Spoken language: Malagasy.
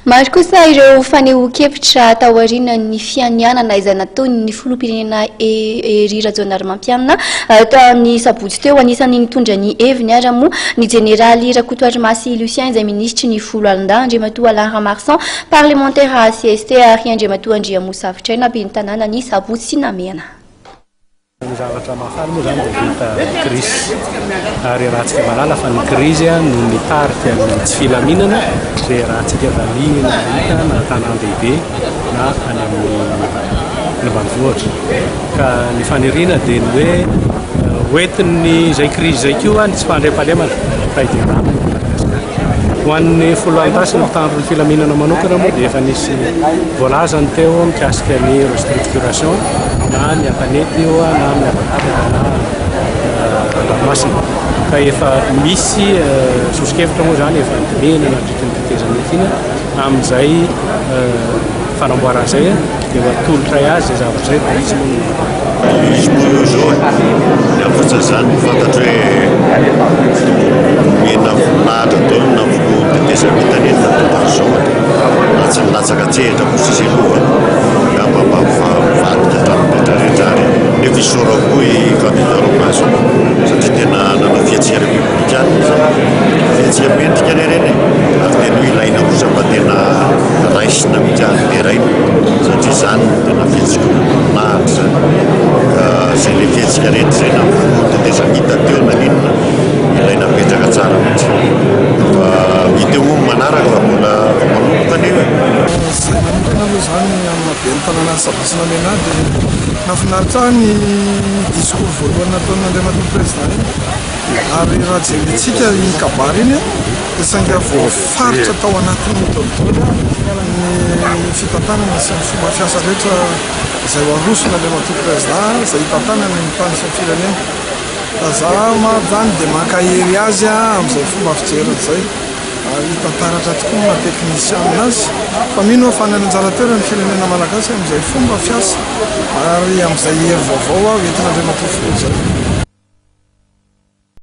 Maro kosa ireo fanehoan-kevitra taorian'ny fianianana izay nataon'ny filoham-pirenena Hery Rajaonarimampianina ny sabotsy teo. Anisan'ny nitondra ny heviny ary moa ny jeneraly Rakotoarimasy Lucien izay minisitry ny foloalindahy, Andriamatoa Alain Ramarson, parlemantera cst ary Andriamatoa Andriamosavotraina ben'ny tanànan'i Sabotsy Namehana. Ny zavatra mahafaly moa izany dia vita crise ary iarahantsika mahalala fa ny crise no nitarika ny tsy filaminana izay iarahantsika valiana hita na an-tanàn-dehibe na any amin'ny ambanivohitra. Ka ny faniriana dia ny hoe hoentin'izay crise izay koa ny tsy fandriampahalemana fa hiverina aminy i Madagasikara. Ho an'ny foloalindahy sy ny mpitandro ny filaminana manokana moa dia efa nisy voalazany teo mikasika ny restructuration na ny an-tanety io na amin'ny habakabaka na an-dranomasina ka efa misy soso-kevitra moa izany efa nodinihina nandritra ny tetezamita iny amin'izay fanamboarana izay dia ho atolotray azy izay zavatra izay dia izy moa no manapaka. Izy moa io izao e, ny ankoatra izany no fantatro hoe nomena voninahitra daholo na filohan'ny tetezamita anie ny natonga an'izao e, na tsy nilatsaka an-tsehatra koa sisa aloha angamba mba mivadika hatramin'ny rehetra rehetra ary nefa isaorako koa i candidat Robinson satria tena nanao fihetsika repoblikanina izy, fihetsika mendrika anie ireny e, ary tena hoe ilaina kosa mba tena raisina mihitsy ary deraina satria izany no tena fihetsik'olom-boninahitra izany ka izay le fihetsika rehetra izay na filoha tetezamita teo na n'inona ilaina apetraka tsara mihitsy fa hita eo moa ny manaraka fa mbola vao manomboka anie io e. Izahay manokana aloha izany amin'ny maha ben'ny tanànan'i Sabotsy Namehana dia nahafinaritra ahy ny discours voalohany nataon'Andriamatoa Président iny ary raha jerentsika iny kabary iny dia sainga voafaritra tao anatin'ny daholo ny fitantanana sy ny fomba fiasa rehetra izay ho aroson'Andriamatoa Prezida izay hitantanany ny tany sy ny firenena. Ka za manko zany dia mankahery azy amin'izay fomba fijeriny izay ary hita taratra tokoa ny maha teknisianina azy fa mino aho fa hanana anjara toerana ny firenena malagasy amin'izay fomba fiasa ary amin'izay hery vaovao entin'Andriamatoa Filoha izay.